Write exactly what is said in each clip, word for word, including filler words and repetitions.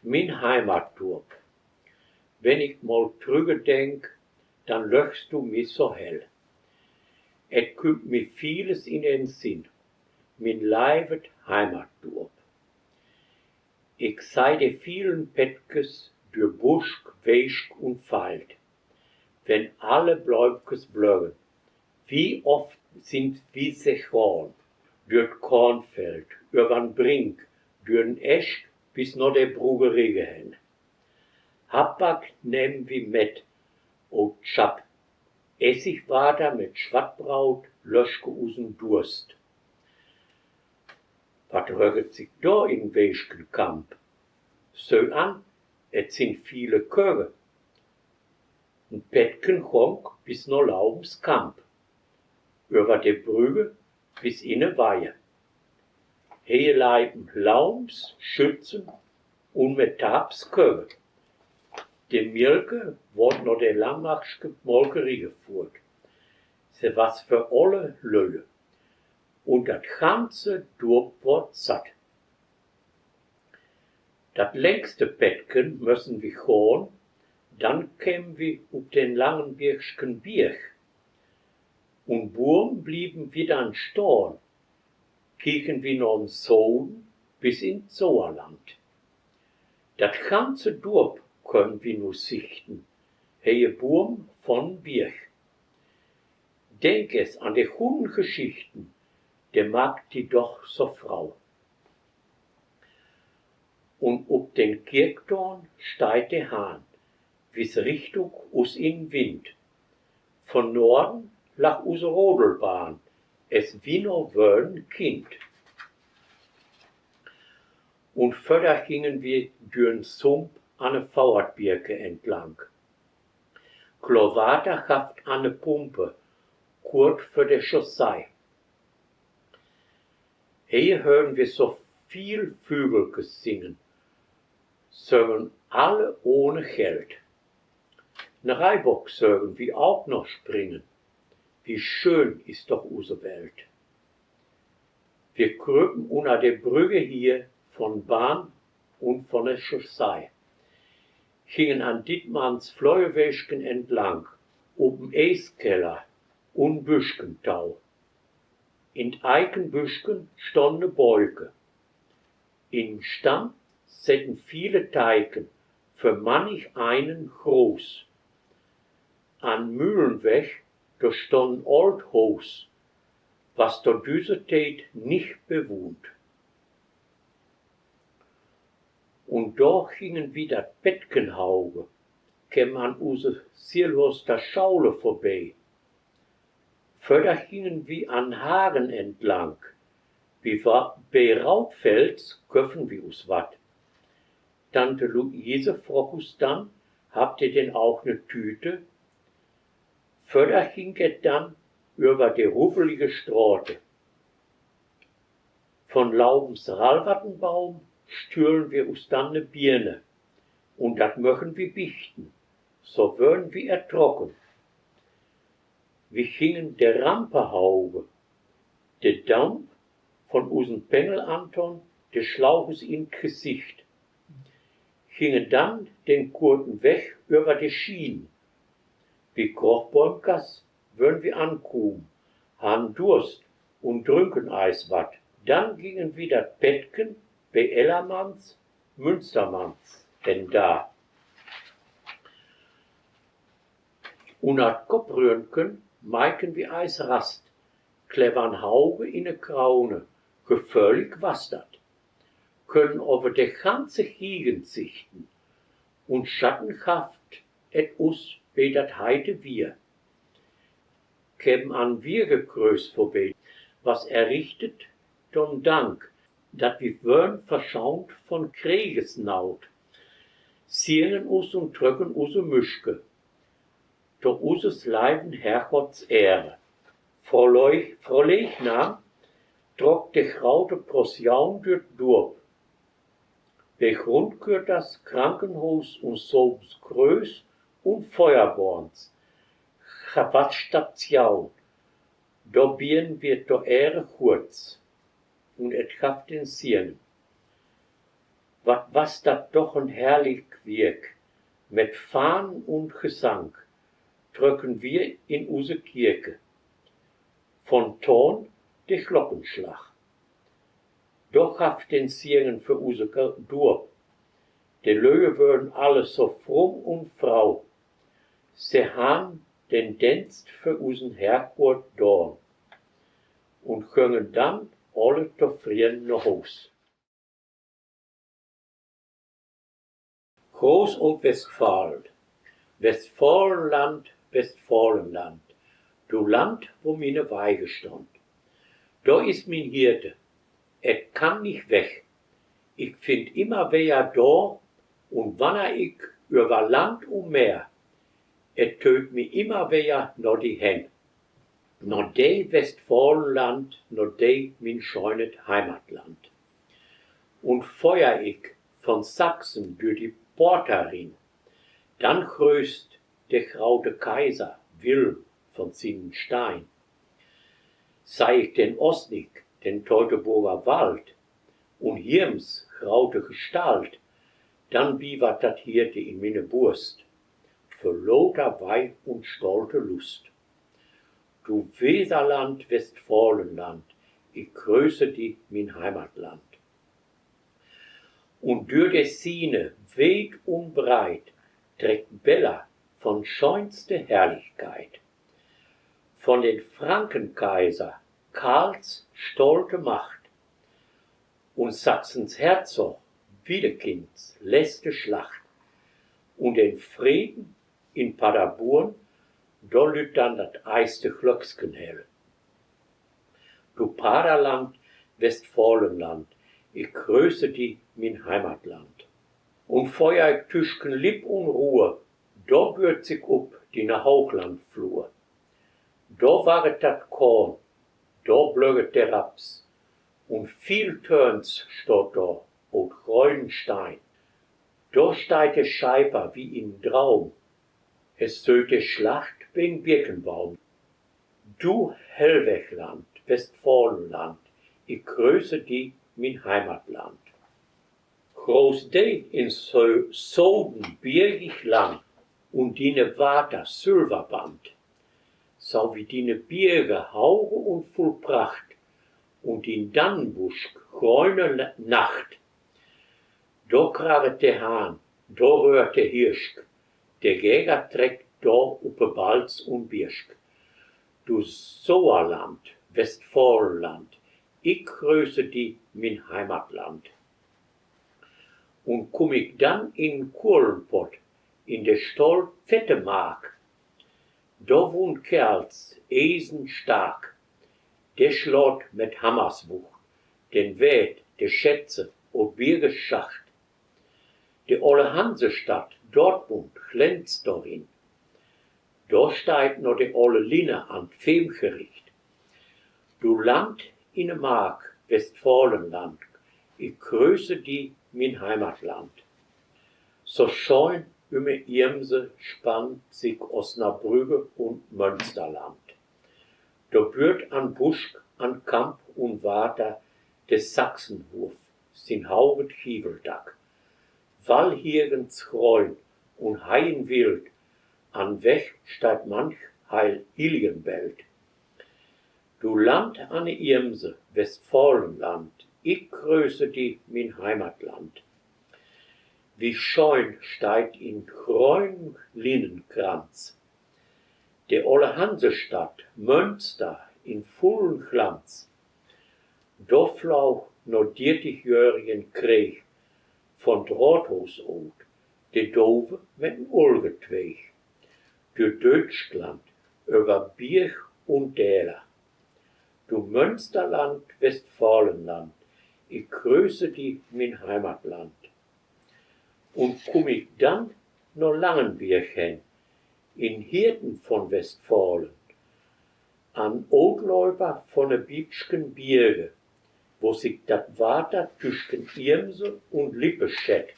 Mien Heimatdurp. Wenn ik mal trüggedenk, dann löchst du mi so hell. Et kümmt mi vieles in den Sinn, mien leivet Heimatdurp. Ik sei de vielen Pedkes dör Busk, Weesk un Feld, wenn alle Blömkes blögen. Wie oft sind wi se gahn, dör 't Kornfeld, över'n Brink, dör den Esch bis na de Bruggerigge hen. Habback nehmen wi met, o Schapp, Essigwater mit Swattbraut lösche usen Durst. Wat rögget sik dor in Weeskenkamp? Sö an, et sind viele Kögge. En Pedken gonk bis na Laubenskamp, över de Brügge bis in de Weihe. He leipen Laubens, Schützen un mit Taps Kögge. De Mielke word na de Langmarkske Molkerie gefuhrt. Se was för alle Löe. Un dat ganze Durp word satt. Dat längste Pedken mössen wi gahn, dann kemen wi up den Langenbergsken Bierg. Un buoven blieven wi dann stahn, kieken wi na'n Soden bis in't Soerland. Dat ganze Durp könen wi nu sichten, hier buoven von'n Bierg. Denk es an de gunnen Geschichten, de maakt di doch so frau. Un up den Kirktoorn steiht de Hahn, wies Richtung us in'n Wind. Von Norden lag use Rodelbahn, es wi noch wören Kind. Un vörder gingen wi dör'n Sump an de Fauertbierke entlang. Kloor Water gaff 't an de Pumpe, kurt vör de Chaussee. Hier hören wi so viel Vügelkes singen, söngen alle ohne Geld. 'n Reibock sögen wi ok noch springen, wie schön is doch use Welt. Wi kröpen unner de Brügge hier von Bahn un von de Chaussee, gingen an Dittmanns Fleuweesken entlang, up en Eeskeller un Büsken tau. In't Eikenbüsken stonn 'ne Beuke. In'n Stamm setten viele Teiken, för mannig einen Gruß. An Mühlenweg, dor stonn en olt Huus, was to düsse Tiet nich bewohnt. Un dor gingen wi dat Pedken hauge, kemen an use Sielhorster Schaule vörbi. Vörder gingen wi an Hagen entlang, bi Wa-, bi Rautfels köffen wi us wat. Tante Luise frog us dann: Habt ihr denn auch 'ne Tüte? Vörder ging et dann över de rubbelige Strate. Von Laubens Rallwattenbaum stühlen wi us dann 'ne Bierne, un dat möchen wi bichten, so wören wi ertrocken. Wi gingen de Rampe hauge, de Damp von usen Pengel Anton, de slaug us in't Gesicht, gingen dann den kurten Weg över de Schienen. Bi Krochbäumkes wören wi ankomen, harrn Durst un drünken eis wat. Dann gingen wi dat Pedken bi Ellermanns, Münstermanns, hen da. Unner 't Koppröhnken meiken wi eis Rast, klevern hauge in de Kraune, geföllig was dat. Können over de ganze Giegend sichten, un Schatten gaff et us bi dat heite Wier. Kemen an Wiergekröös vörbi, was errichtet to'n Dank, dat wi wören verschaunt von Kregesnaut, sienen us un tröcken use Müske, to uses leiven Herrgotts Ehre. Fro Leu-, Froleichnam trock de graute Prozession dör 't Durp. Bi Grundkörters Krankenhuus un Sobens Kröös un Feuerborns was Station. Dor bieren wi to Ehre Gurts, un et gaff den Sienen. Wat was dat doch en herrlich Wierk! Met Fahn un Gesank tröcken wi in use Kirke, von Toorn de Glockenslag. Doch haft den Siegen för use Ka-, Duerp, de Löe wören alle so frum un frau. Se harrn den Deenst för usen Herrgott daan un göngen dann alle tofreden na Huus. Groß Oldwestfalen. Westfalenland, Westfalenland, du Land, wo miene Weige stundt. Dor is mien Hierte, et kann nich weg. Ik finn immer weer dor, un wanner ik över Land un Meer, et töövt mi immer weer na di hen. Na di, Westfalenland, na di, mien schönet Heimatland. Un föhr ik von Sachsen dör de Porta rin, dann gröößt de graute Kaiser Wilhelm von sienen Stein. Seh ik den Osnick, den Teutoburger Wald, un Hirms graute Gestalt, dann biwert dat Hierte in miene Burst vör loter Weih un stolte Lust. Du Weserland, Westfalenland, ik größe di, mien Heimatland. Un dör de Schiene, weet un breit, treckt Beller von schönste Herrlichkeit. Von den Frankenkaiser Karls stolte Macht un Sachsens Herzog Wiedekinds letzte Schlacht un den Freden in Paderborn, dor lütt dann dat eerste Glöcksken hell. Du Paderland, Westfalenland, ik größe di, mien Heimatland. Un föhr ik tüsken Lippe un Ruhr, dor bööt sik up diene Hoochlandfluur. Dor warret dat Koorn, dor blöget de Raps, un veel Töörns staht dor ut grönen Stein. Dor steiht de Scheiper wie in Draum, he söht de Schlacht bi'n Birkenbaum. Du Hellwegland, Westfalenland, ik größe di, mien Heimatland. Größ di in Sö-, Söden, birgig lang, un diene Water sülverblannt, so wie diene Birge hauge un vull Pracht, un dien Dannenbusk gröne La-, Nacht. Dor kraget de Hahn, dor röhrt de Hirsch, de Jäger treckt dor up de Balz un Birsch. Du Soerland, Westfalenland, ik größe di, mien Heimatland. Un kumm ik dann in Kuhlenpott, in de Stadt Fettemark, dor wahnt Kerls, esenstark, de slaat met Hammers Wucht den Weert de Schätze ut Birges Schacht. De olle Hansestadt Dortmund glänzt dorin, dor steiht noch de olle Linne an't Veemgericht. Du Land in de Mark, Westfalenland, ik größe di, mien Heimatland. So schöön üm de Iemse spannt sik Osnabrügge un Mönsterland. Dor bööt an Busk, an Kamp un Water de Sachsenhoff sien hauget Gieveldack. Wallhiegens gröön un Heien wild, an Weg steiht manch Heil-, Hilligenbeld. Du Land an de Iemse, Westfalenland, ik größe di, mien Heimatland. Wie schöön steiht in grönen Linnenkranz de olle Hansestadt Mönster in vullen Glanz. Dor floog na dörtigjöhrigen Kreeg von't Rathuus ut de Dove met en Ulgetweeg dör Düütschland, över Birg un Däler. Du Mönsterland, Westfalenland, ik größe di, mien Heimatland. Un kumm ik dann na Langenbierg hen, in'n Hirten von Westfalen, an'n Utlöper von de Biepsken Bierge, wo sik dat Water tüsken Iemse un Lippe schett,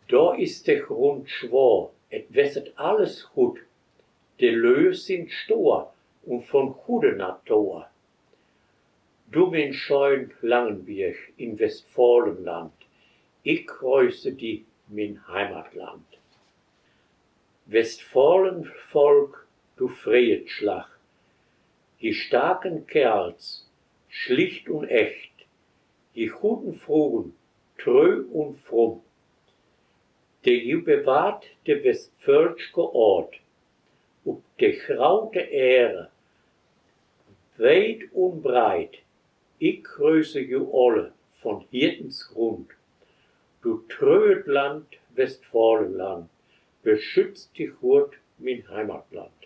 dor is de Grund swoor, et wässert alles gutt, de Löö sind stoor un von gude Natur. Du, mien schöön Langenbierg in Westfalenland, Ik größe di, mien Heimatland. Westfalenvolk, du free'et Slag, ji starken Kerls, slicht un echt, ji guten Frugen, trö un frumm, de ji bewahrt de westfäälsche Oort up de graute Eere, weet un breit. Ik größe ju alle von Hietensgrund. Du tröet Land, Westfalenland, beschütz di guot, mien Heimatland.